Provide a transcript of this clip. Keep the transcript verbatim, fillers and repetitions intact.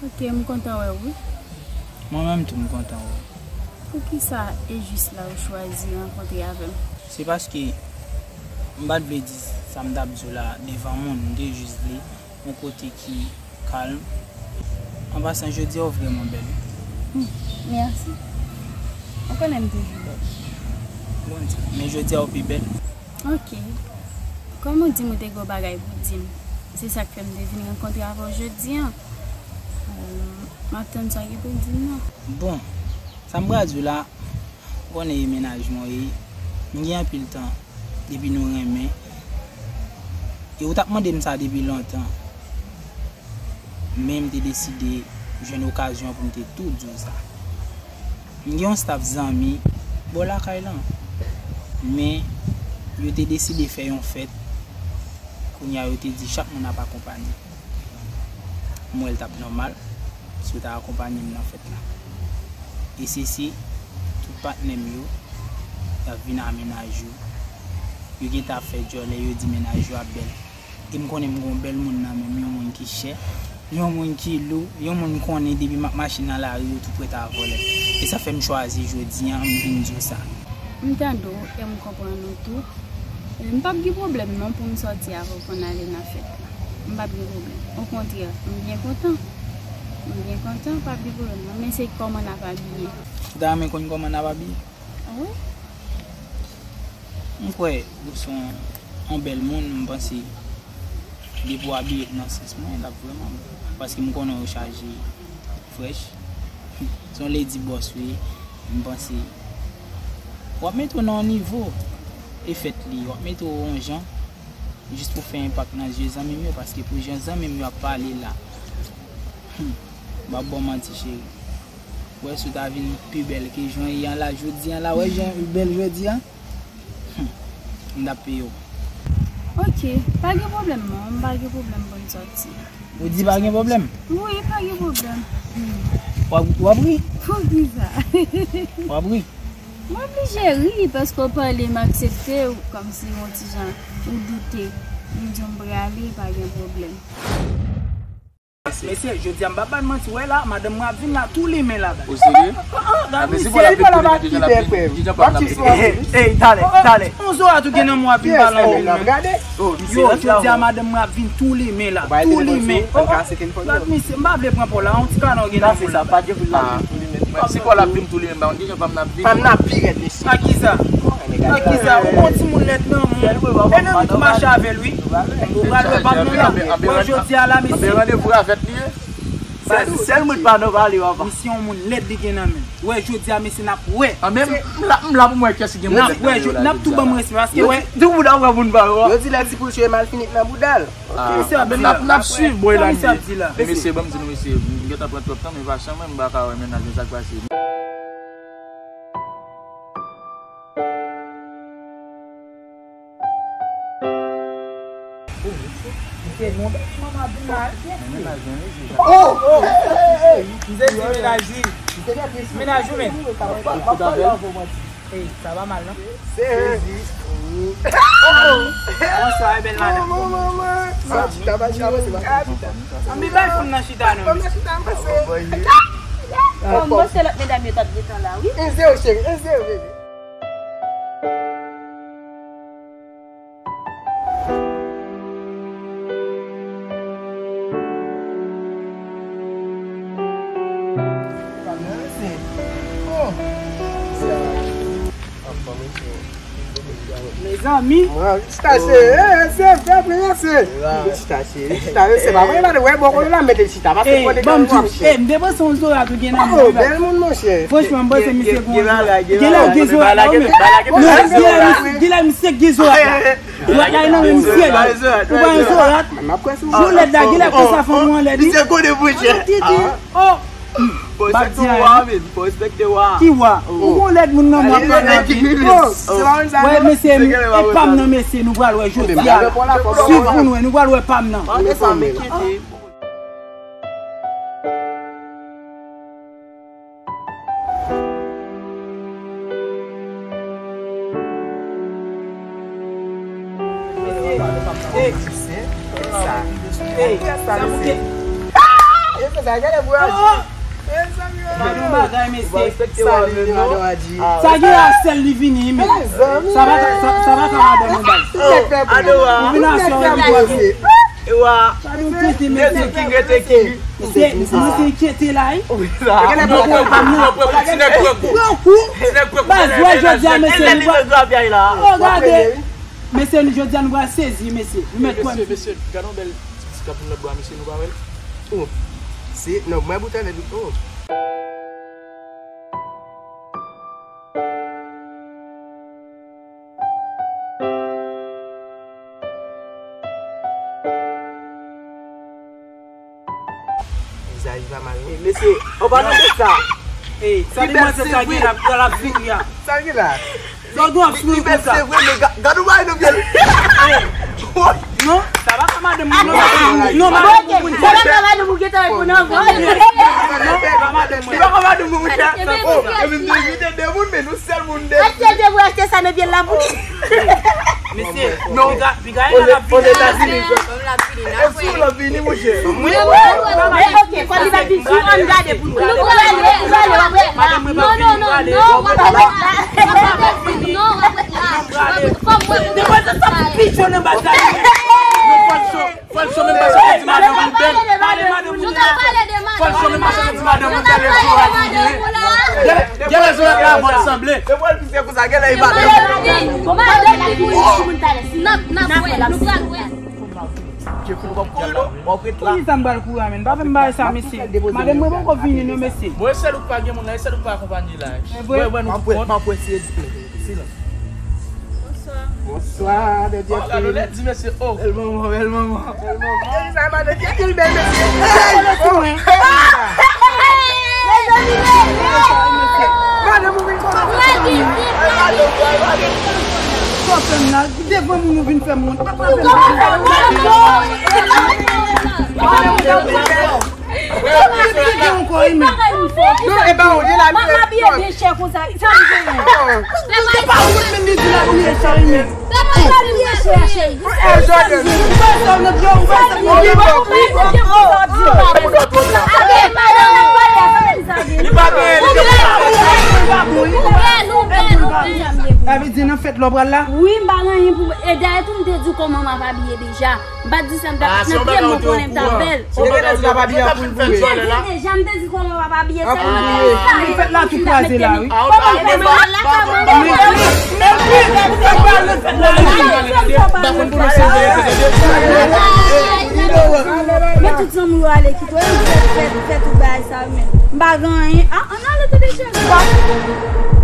Ok, m kontan wè w wi. Mwen menm tou m kontan wè w. Poukisa e jis la ou chwazi rankontre avè m? Se paske m pa t vle di sa m t ap di w la devan moun, m te jis vle yon kote ki kalm. An pasan, jodi a ou vrèman bèl. Hmm, mèsi. Ou konnen m toujou bèl. Bondye, men jodi a ou pi bèl. Ok. Kòm ou di m ou te gen yon bagay pou di m, se sa k fè m te vin rankontre avè w jodi a. Euh, m ap tann sa w gen pou w di m nan. Bon, sa m pral di w la, ou konnen e mennaj mwen ye. M gen anpil tan depi nou renmen. E ou t ap mande m sa depi lontan. Men m te deside jwenn okazyon pou m te tou di w sa. M gen yon staff zanmi bò lakay lan. Men yo te deside fè yon fèt. Kounye a yo te di chak moun ap akonpanye. M wè l t ap nòmal si yo ta akonpanye m nan fèt la. E se si tout patnè m yo, y ap vin a mennaj yo. Yo gentan ap fè djòlè, yo di mennaj yo ap bèl. E m konnen m gen yon bèl moun nan men m, yon moun ki chè, yon moun ki lou, yon moun m konnen depi m ap mache nan lari, yo tou prèt a vòlè m. E sa fè m chwazi jodi a, m vin di w sa. M tande w e m konprann ou tou. E m p ap gen pwoblèm non pou m sòti avè w pou n ale nan fèt la. M p ap gen pwoblèm. Okontrè, m byen kontan. M byen kontan, p ap gen pwoblèm non. Men se kòman n ap abiye. Ou ta renmen konn kòman n ap abiye? Wi. M kwè ou se yon, yon bèl moun, m panse depi w abiye nan sans mwen, l ap vrèman bèl. Paske m konnen ou chaje frèch. Se yon lady boss wi, m panse w ap mete w nan yon nivo e fèt li, w ap mete w yon jan jis pou fè enpak nan zye zanmi m yo, paske pou jan zanmi m yo ap pale la, hmm, m p ap ba w manti cheri. Wè si w ta vin pi bèl ke jan w ye an la jodi an la, wè jan w bèl jodi an. Hmm. M t ap peye w. Ok, pa gen pwoblèm non, m pa gen pwoblèm pou n sòti. Ou di pa gen pwoblèm? Wi, pa gen pwoblèm. Hmm. W ap, w ap ri? Poukisa? W ap ri? M oblije ri paske w pale, m aksepte, kòmsi yon ti jan ou doute. M di w m prale, pa gen pwoblèm. Mesye, jodi a m p ap ba n manti, wè la, madanm mwen ap vin la, tou limen la. Ou serye? Ah, ah, gad misye. Ey, ey, talè, talè. On zorat ou gen nan men w ap vin pale anpil, men. Yo, jodi a madanm mwen ap vin tou limen la, tou limen. Oh, oh, gad misye, m pa vle pran pa w la, yon ti kanan w gen nan men w la. Menm si pa w l ap vin tou limen, ba, yon ti jan pa m n ap vin. Pa m n ap pi rèd, mesye. Akisa? Akisa? Ou gon timoun lèd nan men w. E nan nou ki mache avè l, wi. Ou pral wè pa m nan la. Wè jodi a la, mesye. Anben randevou avèk li ye. Sèl, sèl moun pa nan pale, papa. Misye yon moun lèd li gen nan men. Wè jodi a, mesye, n ap wè. Anben m la, m la pou m wè kiyès ki gen moun lèd nan men yo la jodi a. N ap wè, n ap tou ban m respè, paske wè. Tout moun ap wè moun pa yo. Yo di lè di pou l chwe mal fini nan bouda l. Ah, n ap, n ap swiv bòy la. Mesye, ban m di nou, mesye, m gentan pran twòp tan, men pa chan mwen, m pa ka wè mennaj mwen, sa k pase. Oh! M sezi mennaj li. Mennaj ou menm. Ey, sa pa mal non. Sezi. Oh, oh. Bonswa, bèl madanm. Sa chita, pa chita, avanse, pa chita. Ann bay fanm nan chita non. Fanm nan chita, avanse. Oh, m panse lòt medam yo t ap gentan la, wi. Un zéro, cheri, un zéro, bebe. Mezanmi. Mwen, chita se, eh, se, fè priye, se. Chita se, chita se, se pa mwen, pa de, wè, bon, kote la mete chita, paske kote ban m di w, eh, m te panse yon zorat ou gen nan men w. Bèl moun, monchè. Franchman, m panse misye gon zorat. Gen lè gen zorat la, wi, men. Non, gen lè misye gen zorat la. Zorat la, e nan men misye, non. Ou pa yon zorat. Ou lèd la, gen lè konsa fanm ou an lèd, wi. Misye konnen, monchè. Oh! Bon, respekte wa, men. Bon, respekte wa. Ki wa? Ou gon lèd moun nan mwen ap pale anpil. Wè, mesye, e pa m nan, mesye, nou pral wè jodi a. Swiv pou nou wè, nou pral wè pa m nan. Ey, ey, sa moute. Sa gen lè pou Adji. Gade yon bagay, mesye. Sa gen a sèl li vini, men. Sa pa ka, sa, sa pa ka madanm ou baz. Ou vin aswè ou epi bwè kou. Ewa. Gade yon tete, mesye. Mesye, mesye, mwen se tete la, wi. Mwen pran kou, mwen pran kou, ti nèg pran kou. Ti nèg pran kou. Baz, wè jodi a, mesye, nou va. Oh, gade. Mesye, nou jodi a, nou va sezi, mesye. Nou mèt kwè. Mesye, mesye, gade yon bèl ti ti k ap vin lòt bò a, mesye, nou pa wè l? Oh. Se, non, mwen bout anlè, oh. Vizavi pa mal, non. Mesye, ou pa tande sa? Ey, sa demanzè sa gen la, l ap souri a. Sa gen la? Sa w gen w ap souri konsa? Se vre, men ga-, gad ou bay nan pye l. Non, sa pa ka madanm moun, non, madanm moun, non, madanm moun. Sa pa ka madanm moun, gentan reponn ankò. Non, pa madanm moun. Li pa ka madanm moun, monchè. Oh, epi m te envite de moun, men nou sèl moun de. Èske te vre, èske sa nan pye l la pou li? Mesye, non. Piga, piga, e la vini. Èske w la vini, monchè? Wi, wi, wi, wi. Ok, fò li pa vini, ann gade pou nou. Nou prale, nou prale, w ap wè. Non, non, non, non, w ap wè. Non, w ap wè. Fò mwen, mwen, mwen. Fò l cho menm pa sa. Fò l cho menm pa sa. Di madanm ou bèl. Pale madanm ou bèl. Fò l cho menm pa sa. Di madanm ou bèl. Gen lè zòrèt la avè l sanble. Se pou l pise konsa, gen lè li pa bèl. N ap, n ap wè la, nou pral wè. Poukisa m pral kouri a, menm? Pa fè m bagay sa, mesye. Madanm mwen poko vini, non, mesye. Bon, e sèl ou k pa gen moun la, e sèl ou k pa akonpanye la. Mwen, mwen, mwen, mwen, mwen, silans. Bonswa. Bonswa, de Jeffrey. Oh, gade, lè di mesye, oh. Bèl manman, bèl manman, bèl manman. Gade sa, madan, ki anpil bèl mesye. Hey! Oh! Mezanmi, mesye! Madan, ou vin kòman? Sa w fè m la? Devan moun ou vin fè m wont. Pa fè m sa. Madan, ou vin fè m wont. Non, e pa ou, li la. M ap abiye byen chè konsa. Sa m fè? Se pa ou menm li di l abiye chè, wi. Se pa l abiye chè, cheri. Ou wè sa w nan pye w, ou wè sa w nan pye w. Li pa genyen, li pa genyen. Sa vle di nan fèt la w pral la? Wi, m pa gen anyen pou mwen. E dayè tou m te di w kòman m ap abiye deja. M pa t di sa, m t ap nan pye m, mwen konnen m t ap bèl. Ou te gentan di l ap abiye an poul boure. M te di deja, m te di kòman w ap abiye, sèlman te sa. Fèt la tou kraze la, wi. Kòman fè mal la, kòman fè mal la. Men tout zanmi yo ale kite w, fè, fè, fè tout bagay sa yo, men m pa gen anyen. Ah, ann ale tande cheri.